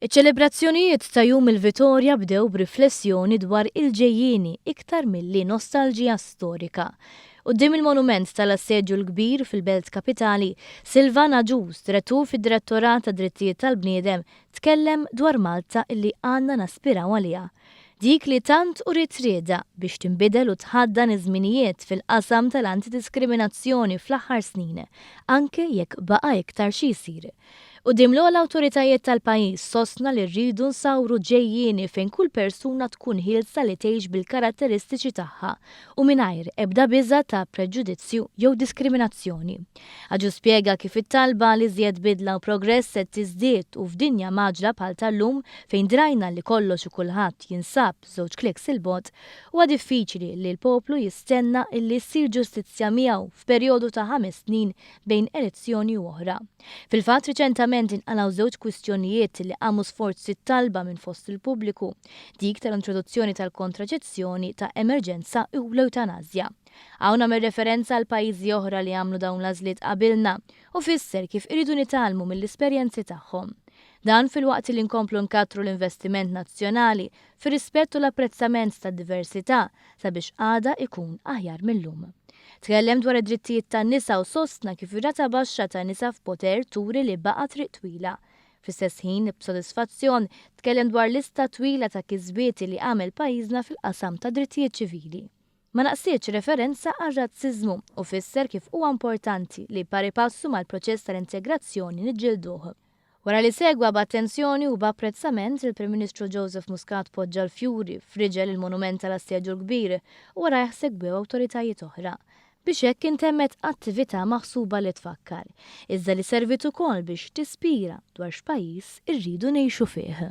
Iċ-ċelebrazzjonijiet ta' Jum il-Vitorja bdew b'riflessjoni dwar il-ġejjieni iktar milli nostalġija storika. Quddiem il-monument tal-Assedju l-Kbir fil-belt kapitali, Silvan Agius, Direttur fid-Direttorat tad-Drittijiet tal-Bniedem, tkellem dwar Malta illi għandna naspiraw għaliha. Dik li tant uriet rieda biex tinbidel u tħaddan iż-żminijiet fil-qasam tal-antidiskriminazzjoni fl-aħħar snin, anke jekk baqa' iktar xi jsir. Quddiem l-ogħla awtoritajiet tal-pajjiż sostna li rridu nsawru ġejjieni fejn kull persuna tkun ħielsa li tgħix bil-karatteristiċi tagħha u mingħajr ebda biża' ta' preġudizzju jew diskriminazzjoni. Agius spjega kif it-talba għal iżjed bidla u progress qed tiżdied u f'dinja mgħaġġla bħal tal-lum fejn drajna li kollox u kulħadd jinsab żewġ klikks 'il bogħod, huwa diffiċli li l-poplu jistenna illi ssir ġustizzja miegħu f'perjodu ta' ħames snin bejn elezzjoni u oħra. Fil-fatt, riċentament inqalgħu żewġ kwistjonijiet li qamu sforz it-talba minn fost il-pubbliku, dik tal-introduzzjoni tal-kontraċezzjoni ta' emerġenza u l-ewtanasja. Hawn għamel referenza għal pajjiżi oħra li għamlu dawn l-għażliet qabilna u fisser kif iridu nitgħallmu mill-esperjenzi tagħhom. Dan filwaqt li nkomplu nkattru l-investiment nazzjonali fir-rispett u l-apprezzament tad-diversità sabiex għada ikun aħjar mil-lum. Tkellem dwar id-drittijiet tan-nisa u sostna kif ir-rata baxxa ta' nisa f'poter turi li baqa' triq twila. Fl-istess ħin, b'sodisfazzjon, tkellem dwar lista twila ta' kisbiet li għamel pajjiżna fil-qasam tad-drittijiet ċivili. Ma naqsitx referenza għar-razziżmu u fisser kif huwa importanti li pari passu mal-proċess tal-integrazzjoni niġġielduh. Wara li segwa b'attenzjoni u b'apprezzament, il-Prim Ministru Joseph Muscat poġġa l-fjuri f'riġel il-monument tal-Assedju l-Kbir u warajh segwew awtoritajiet oħra. Biex hekk intemmet attività maħsuba li tfakkar, iżda li serviet ukoll biex tispira dwar x'pajjiż irridu ngħixu fih.